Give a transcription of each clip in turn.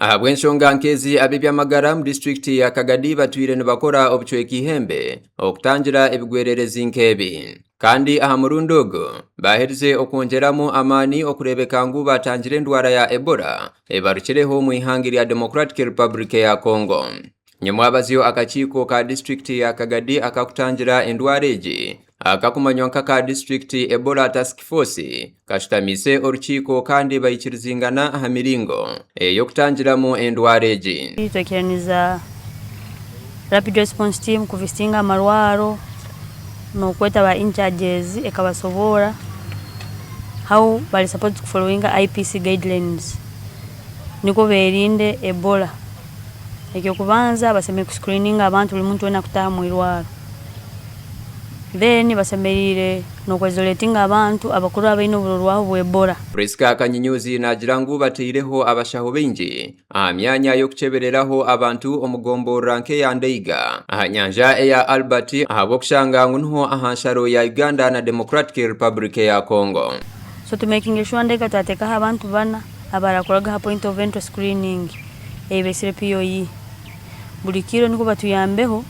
Ahabw'enshonga nk'ezi ab'eby'amagara omu disiturikiti ya Kagadi batwire nibakora obucweka eihembe okutangira ebigwererezi nk'ebi. Kandi aha murundi ogu baaherize okwongyeramu amaani okureebeka ngu baatangira endwara ya Ebola ebarukireho omu ihanga erya Democratic Republic ya Congo. Nyamwabazyo akakiiko ka disiturikiti ya Kagadi akakutangira endwara egi akakumanywa nk'aka District Ebola Task Force kashutamiise orukiiko kandi baikirizingana aha miringo ey'okutangiramu endwara egi. Twekiraniza Rapid Response Team kuvisitinga amarwaro n'okweta ba incharges ekabasoboora how bari supposed kufollowinga IPC guidelines nikwo berinde Ebola. Eky'okubanza basemeriire kuscreeninga abantu buri muntu weena akutaaha omu irwaro. Then basemeriire n'okwaisoletinga abantu abakuru abaine oburorwaho bwa Ebola. Prisca Kanyinyuzi naagira ngu bataireho abashaho baingi aha myanya y'okukyebereraho abantu omu gomborora nk'eya Ndeiga aha nyanja eya Albert ahabw'okushanga ngu niho aha nsharo ya Uganda na Democratic Republic ya Congo. So tumekinge sure Ndeiga twateekaho abantu bana abarakoraga aha point of entry screening ei beesire POE. Buri kiro nikwo batuyambeho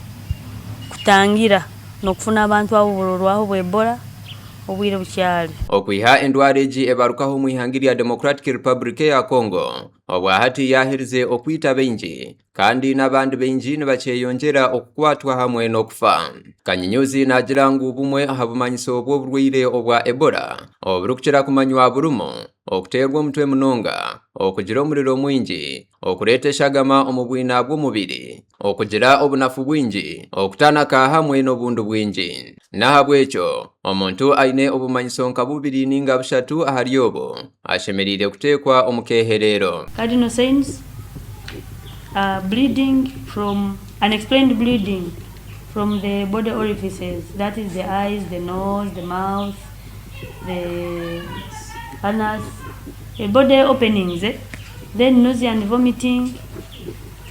kutangira n'okufuna abantu abu oburorwaho bwa Ebola obwire bukyari. Okwiha endwara egi ebarukaho omu ihanga erya Democratic Republic eya Congo, obwahati yaaherize okwita baingi kandi n'abandi baingi nibakyeyongyera okukwatwa hamwe n'okufa. Kanyinyuzi naagira ngu bumwe aha bumanyiso bw'oburwaire obwa Ebola oburikukira kumanywa burimu okuteerwa omutwe munonga, okugira omuriro mwingi, okureeta eshagama omu bwina bw'omubiri, okugira obunafu bwingi, okutanaka hamwe n'obundi bwingi. N'ahabw'ekyo, omuntu aine obumanyiso nka bubiri ninga bushatu ahari obu, ashemereire kuteekwa omu keehereero. Cardinal signs are bleeding from unexplained bleeding from the body orifices that is the eyes, the nose, the mouth, the anus, the body openings eh? Then nausea and vomiting,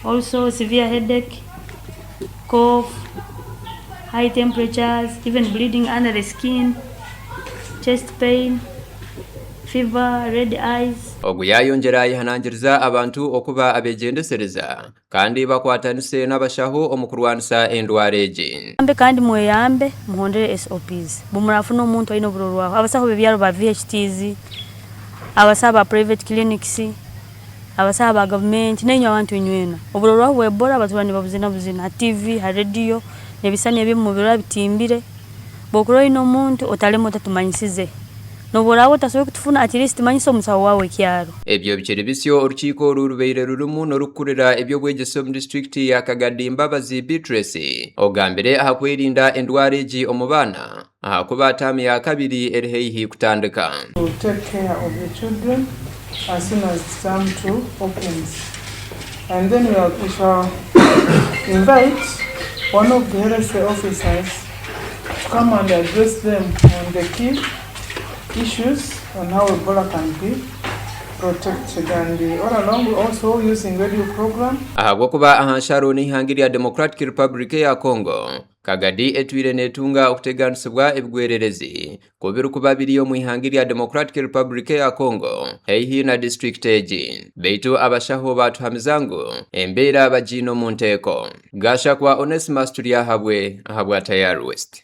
also severe headache, cough, high temperatures, even bleeding under the skin, chest pain, fever, red eyes. Ogu yaayongyera ayehanangiriza abantu okuba abeegyendesereza kandi bakwatanise n'abashaho omu kurwanisa endwara egi. Mweyambe kandi mweyambe muhondere SOPs. Bumurafuna omuntu aine oburorwaho, abasaho b'ebyaro ba VHTs, abasaho ba private clinics, abasaho ba gavumenti nainywe abantu inywena. Oburorwaho bwa Ebola batura nibabuzina buzina ha TV, ha radio, n'ebisani ebimu mubirora bitimbire. Bwokurora oine omuntu otarema otatumanyisize. N'obu oraabe otasoboire kutufuna at least manyisa omusaho waawe ekyaro. Ebyo bikiri bisyo orukiiko oru rubaire rurimu n'orikukurira eby'obwegyese omu disiturikiti ya Kagadi Mbabazi Beatrice ogambire aha kwerinda endwara egi omu baana ahakuba taamu ya kabiri eri haihi kutandika. To take care of the children as soon as term 2 opens and then we, are, we shall invite one of the health officers to come and address them on the key issues on how Ebola can be protected and all along we also using radio program. Ahabw'okuba aha nsharo n'eihanga erya Democratic Republic eya Congo, Kagadi etwire neetunga okuteganisibwa ebigwererezi ku birikuba biri omu ihanga erya Democratic Republic eya Congo haihi na disiturikiti egi. Beitu abashaho baatuhamiza ngu embeera bagiine omu nteeko. Gashakwa Onesimus Turyahabwe ahabwa Tayari West.